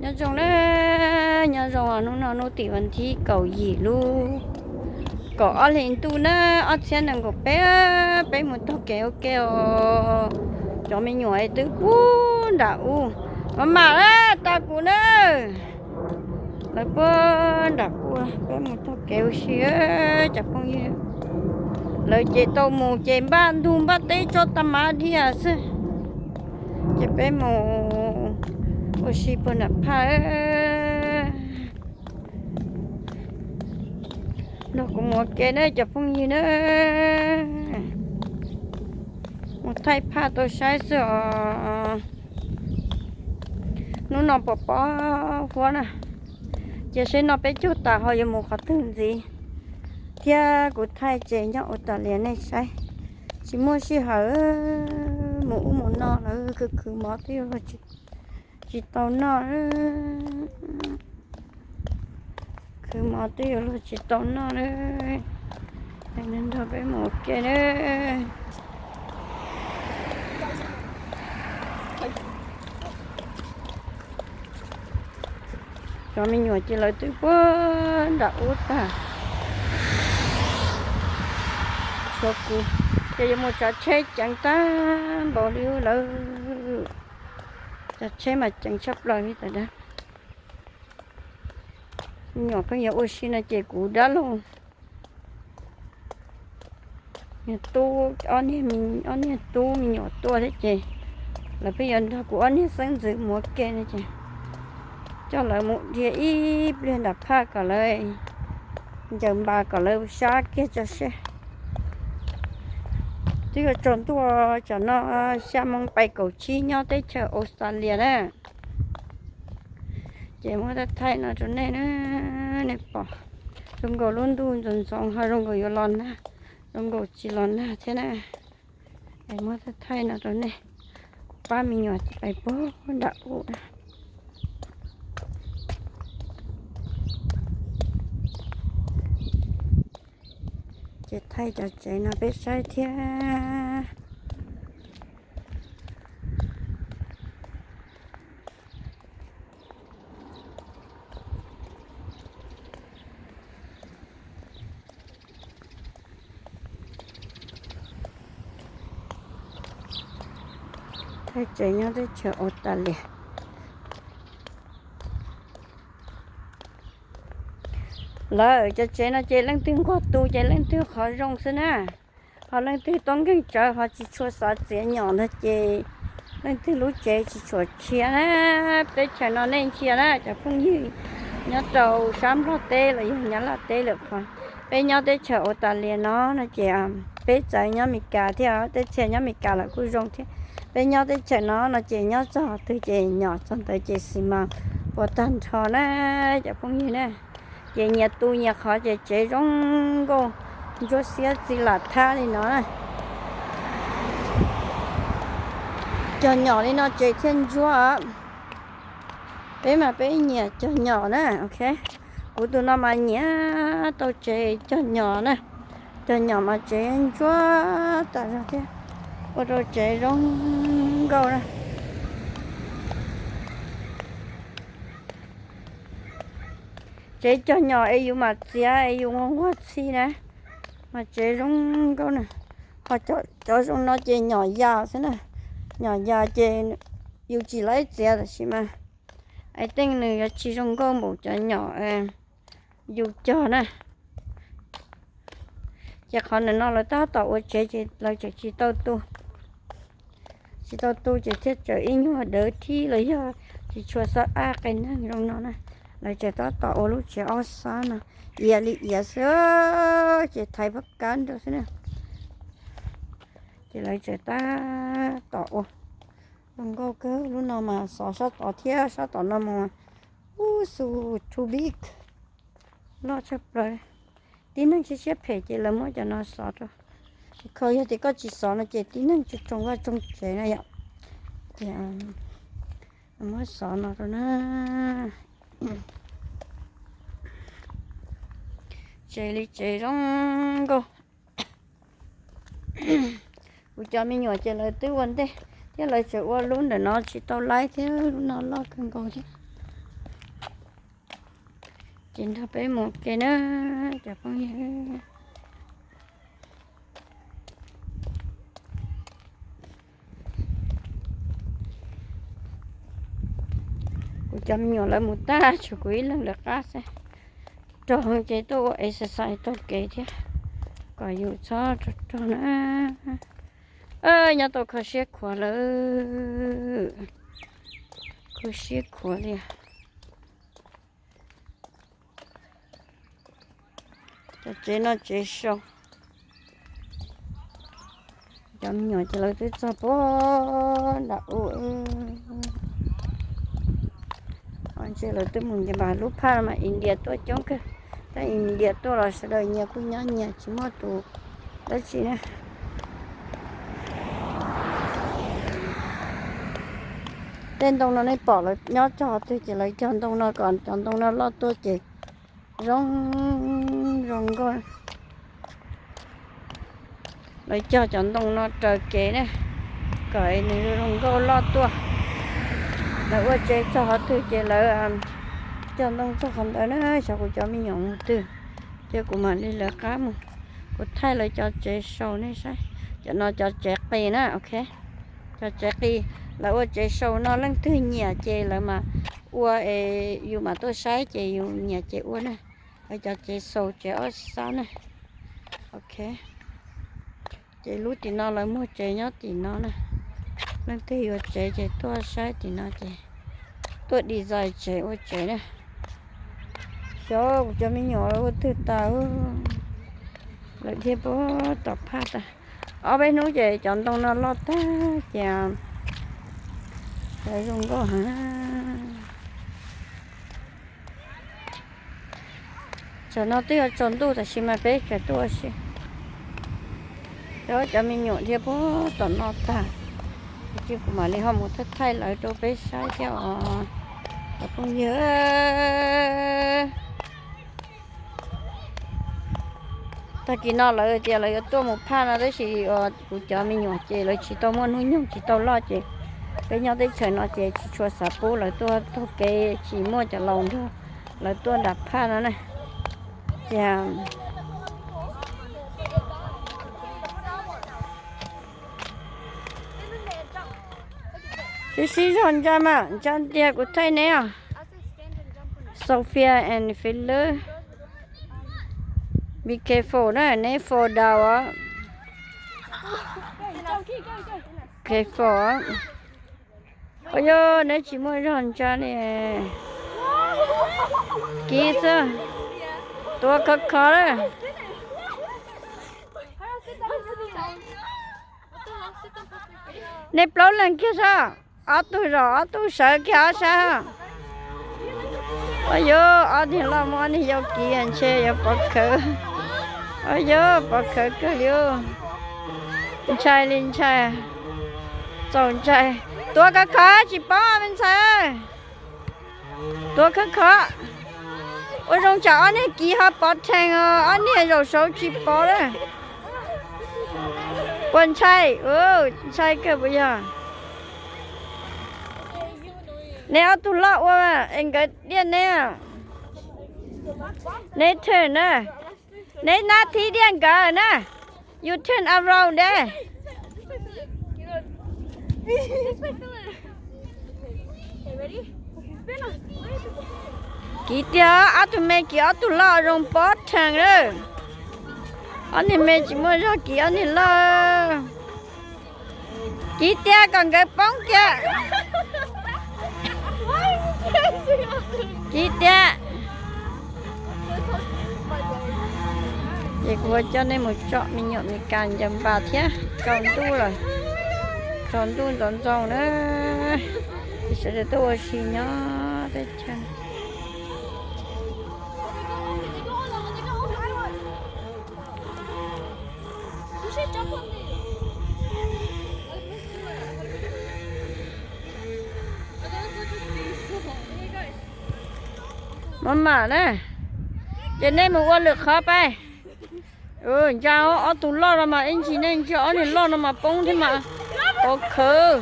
Nyob zoo na, nyob zoo os, hnub no hnub tim vas thib kaum yim lub kaum ob hlis ntuj na, ob txhiab nees nkaum peb, peb mus taug kev ua ke os. Cov me nyuam twb puag nram ub, mam mam na, tas kuv na. Lawv puag nram ub, peb mus taug kev ua si cov phooj ywg. Lawv ces tau mus ces npaj ntug npaj teb tso tag mas dhia xwb, ces peb mus ua si puag nram phaj. Nrog kuv mus ua ke na cov phooj ywg na. Mus thaij phaj tau saib xwb os. Hnub no pom pom huab na, ces seb no peb caug tas ho yuav mus qhov twg ntxiv, thiab kuv thaij tsev nyob Australia nej saib. Tsis muaj sij hawm mus ub mus no lawm, khwv khwv mov twb yuav luag tsis tau noj. Khwv mov twb yuav luag tsis tau noj na. Nrog peb mus ua ke na. Cov me nyuam ces lawv twb puag nram ub tag. Tshuav kuv ces yuav mus tsav tsheb ceev tag npaum li lawm. Tsav tsheb mas ceev tshaj plaws li tas dab. Me nyuam pheej yuav ua si no ces kuv dab laug, tub, ob niag tub me nyuam tuaj thiab ces lawv pheej yuav nrog kuv ob niag xeeb ntxwv mus ua ke no ces coj lawv mus dhia ib pliag nram phaj kom lawv ncaws npas kom lawv sab kiag tso seb. Twb yuav tsaus ntuj, tsam no xya moo pais kaum tsib nyob teb chaws Australia na. Ces muab thaij thaij no rau nej na, nej pom zoo nkaus lub ntuj ntxoov ntxoov ho zoo nkaus yuav los nag, zoo nkaus tsis los nag thiab na. Es muab thaij thaij no rau nej, pab me nyuam pais puag nram ub. Ces thaij cov tsev no peb saib thiab. Thaij tsev nyob teb chaws Australia. Lawv cov tsev no ces leej twg nquag tu ces leej twg qhov zoo xwb na. Ho leej twg tub nkeeg tsawv ho tsis tshua xav txiav nyom ntag ces leej twg lub tsev tsis tshua tshiab na. Teb chaws no nej ntsia na cov phooj ywg nyob rau sab Nplog teb los yog Nyab Laj teb lawm qhov, peb nyob teb chaws Australia no no ces peb txawv nyob Meskas thiab, tej txhia nyob Meskas lawm kuj zoo thiab. Peb nyob teb chaws no no ces nyob txog twg ces nyom txog ntawd ces xis mas puas tag nrho na cov phooj ywg na. Ces nyias tu nyias qhov ces tsev zoo nkauj ntsuab xiab txi lam thab li no na. Cog nyom li no tsev thiaj ntsuab. Peb mas peb nyiam cog nyom na, ok. Kuv tus no mas nyiam tau tsev cog nyom na. Cog nyom mas tsev ntsuab tas zog thiab, ua rau tsev zoo nkauj na. Tsev cog nyom es yus mam txiav es yus nquag txhij na, mas tsev zoo nkauj na. Ho cov zoo no ces nyom yas xwb na, nyom yas ces yus tsis laib txiav tab sis mas es tej nws yuav tsis zoo nkauj npaum cov nyom yus cog na. Ces qhov ntawm no lawv tab tom ua tsev ces lawv tseem tsis tau tu. Tsis tau tu ces thiaj tsawm ib nyuag dawv thib los yog tsis tshua xab ab qe neeg zoo no na. Lawv tseem tab tom ua lub tsev ob xab no, iav li iav xwb, ces thaiv phab kab nrau xwb na. Ces lawv tseem tab tom ua. Zoo nkauj kawg, lub no mas xov sab tod thiab sab tom no mas, ub xu, too big, loj tshaj plaws. Tib neeg siab siab phem ces lawv muab cov no xov rau. Kho yog tias koj tsis xov no ces tib neeg tsoog vaj tsoog tsev na yom. Ces muab xov no rau na. Tsev li tsev zoo nkauj. Kuv cov me nyuam ces lawv twb ua ntej thiab, lawv tseem ua lub ntawm no tsis tau laib thiab, lub no loj kawg nkaus thiab. Ces nrog peb mus ke na cov phooj ywg. Kuv cov me nyuam lawv mus tag, tshuav kuv ib leeg lawv qab xwb. Rog ces tuaj ua exercise taug kev thiab, kom yus txhob rog rog na. Nyob tau kho siab khuav lawm, kho siab khuav li. Cov tsev no tsev sau. Cov me nyuam ces lawv twb txog puag nram ub. Ntshe lawv twb mus nce npas lub phaj no mas India tuaj coob kawg. Tab India tuaj los sawv daws nyias kuj nyob nyias tsis muaj tus dab tsi na. Tej ntoo no nej pom lawv nyob txog qhov twg ces lawv cog ntoo no kom cov ntoo no loj tuaj ces zoo, zoo nkauj. Lawv cog cov ntoo no raws kev na, kom nws zoo nkauj loj tuaj. Lawv ua tsev txog qhov twg ces lawv cog ntoo txog qhov ntawd na. Xyov kuv cov me nyuam mus twg, ces kuv mam li lawv qab mus. Kuv thaij lawv cov tsev sau nej saib. Cov no cov tsev qis na, ok. Cov tsev qis, lawv ua tsev sau no leej twg nyiam ces lawv mam ua, yus mam tuaj saib ces yus nyiam ces ua na. Lawv cov tsev sau tsev ob sab na, ok. Ces lub tim no lawv muag tsev nyob tim no na. Leej twg yuav tsev ces tuaj saib tim no ces tuaj design tsev ua tsev na. Xyov kuv cov me nyuam ua twg tas, lawv dhia puag tom phaj tas. Ob peb hnub ces cov ntoo no loj tag ces zoo nkauj heev. Tsam no twb yuav tsaus ntuj tab sis mas peb tseem tuaj ua si. Cov, cov me nyuam dhia puag tom no tag, ces kuv mam li ho mus thaij thaij lawv rau peb saib thiab os cov phooj ywg. Tag kis no lawv tias lawv yuav tuaj mus phaj no tab sis kuv cov me nyuam ces lawv tsis tau muaj hnub nyoog tsis tau loj ces peb nyob teb chaws no ces tsis tshua xav pub lawv tuaj taug kev tsis muaj cov laus nrog lawv tuaj nram phaj no na. Ces sib sib zog ntsa mas ntsa tiag kuv thaij neb os. Sophia and Philip, be careful na, neb fall down os. Careful os. Ua yog neb tsis muaj zog ntsa li. Kiv xwb, tuav khov khov lawm. Nej plaub leeg kiag sab, ob tug zaum ob tug sawv kiag ob sab. Ua yog ob niag loj muab ob niag yau kiv ntshe yuav pov khawv. Ua yog pov khawv kawg li. Ntshai li ntshai, txaus ntshai. Tuav khov khov tsis pov me ntxhais. Tuav khov khov. Ua zoo tsam ob niag kiv ho pov theej os, ob niag zaum saud tsis pov lawm. Puas ntshai? Ntshai kawg puas yog? Neb ob tug loj ua es nkawd diaj neb. Neb turn na. Neb nab thib diaj nkawd na. You turn around there. Kiv tiag, ob tug me kiv ob tug loj zoo pov theej lawm. Ob niag me tsis muaj zog kiv ob niag loj. Kiv tiag kom nkawd poob kiag. Kiv tiag. Ces kuv coj nej mus tsom me nyuam Meskas ncaws npas thiab, tsaus ntuj lawm, tsaus ntuj ntxoov ntxoo na, ces sawv daws tuaj ua si nyob teb chaws. Maj mam na, ces nej mus ua lwm qhov pab. Ntsa, ob tug loj no mas ib ntsis nej ntsia ob niag loj no mas poob thiab mas, pov khawv.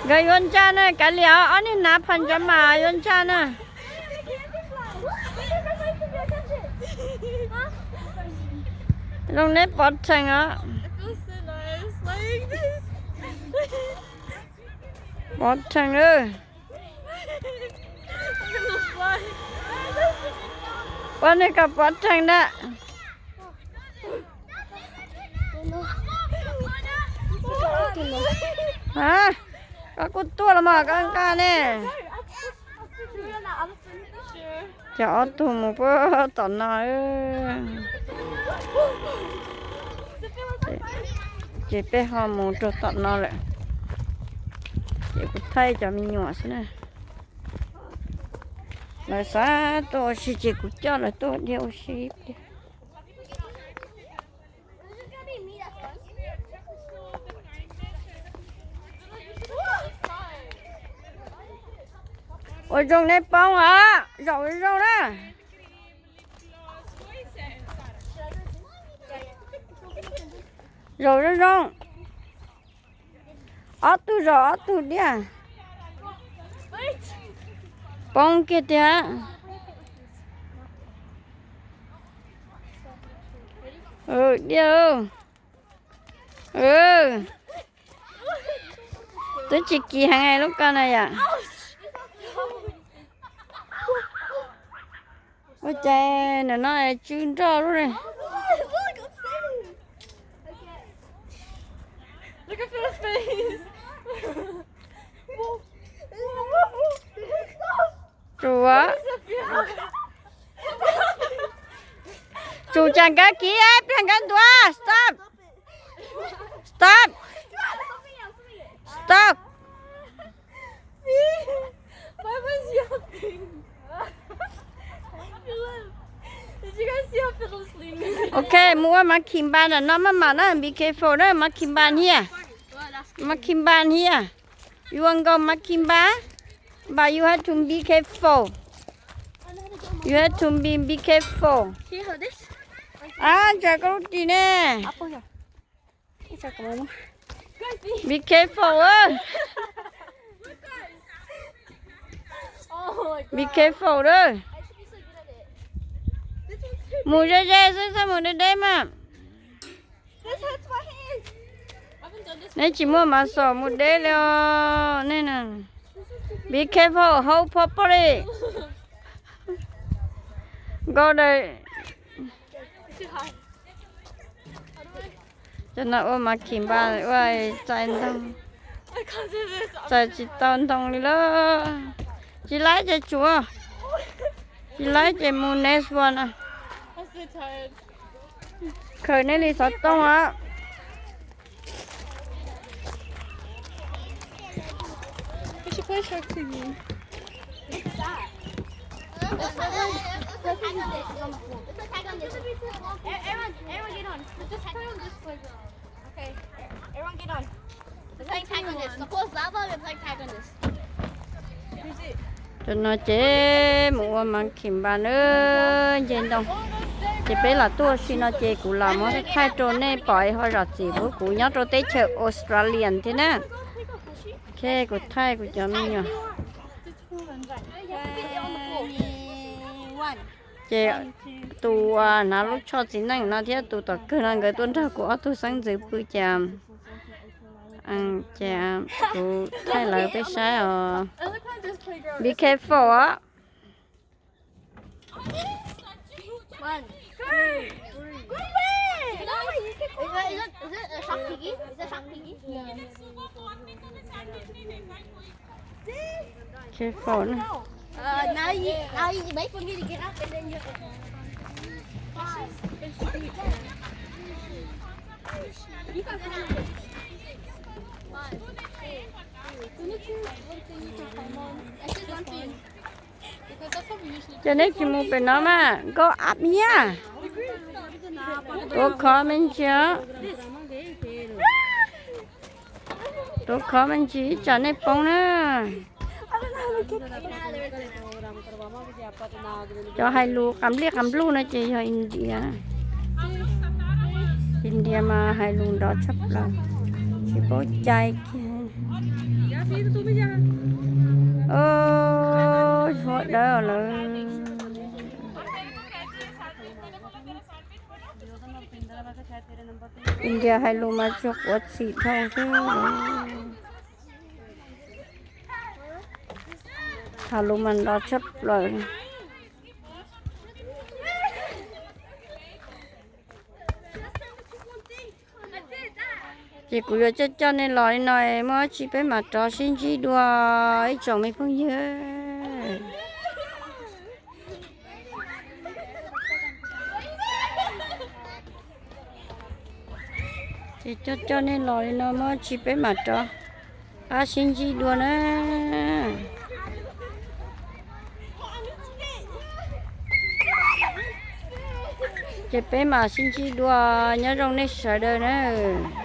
Nkawd yuav ntsa na, kav liam, ob niag hnav pha ntsa mas yuav ntsa na. Zoo neb pov rhees os. Pov rhees lawm. Ua nws kom pov rhees na. Koj kuj tuaj los mas koj nqa ne. Cov ob tug mus puag tom no. Ces peb ho mus rau tom no lawm. Ces kuv thaij cov me nyuam xwb na. Lawv xav tuaj ua si ces kuv coj lawv tuaj ua si ib pliag. Ua zoo nej poob os, zaum zoo zoo na. Zaum zoo zoo. Ob tug zaum ob tug diaj. Poob kiag tiag. Diaj. Twb tsis kis heev lub ko na yom. Ua cas ntawm no tsw nroj lub ne. Tsum, tsum cas nkawd kiv, pliag nkawd ntuav. Stop. Stop. Stop. Ok, mus ua monkey bar ntawm no maj mam na, be careful na, monkey bar here. Monkey bar here. You want go monkey bar? But you have to be careful. You have to be, be careful. Ab, ntshai koj lub ris ne. Be careful. Be careful a. Mus ze ze xwb, txhob mus deb deb mas. Neb tsis muaj mas xom mus deb li os nej na. Be careful, hold properly. Nkauj daws. Cov no ua monkey bar ua txais ntoo, txais tsis tau ntoo li lawm. Tsis laib ces tsum, tsis laib ces mus next one na. Khaws neb li xov tooj os. Cov no ces mus ua monkey bar na, nce ntoo. Ces peb los tuaj si no ces kuv los muab thaij rau nej pom es ho zam txim pub kuv nyob rau teb chaws Australia thiab na. Ok, kuv thaij kuv cov me nyuam. Ces tus hnav lub tsho txiv neej no thiab tus tom kawg no nkawd tuaj nrog kuv ob tug xeeb ntxwv pw ces, ces kuv thaij lawv peb saib os. Be careful os. Careful na. Ces neb tsis mus pem no mas go up here. Tuav khov me ntsis os. Tuav khov me ntsis ib tsam nej poob na. Cov hais lus qas nplij qas nplug no ces yog India. India mas hais lus nrov tshaj plaws, tsis paub cai kiag. Huab dawb lawm. India hais lus mas tsuas quav txhim dhau xwb. Tham lus mas nrov tshaj plaws. Ces kuv yuav coj coj nej los li no, muaj dab tsi peb mam rov sib ntsib dua ib tsoom me phooj ywg. Ces coj coj nej los li no, muaj dab tsi peb mam rov qab sib ntsib dua na. Ces peb mam sib ntsib dua, nyob zoo nej sawv daws nawb.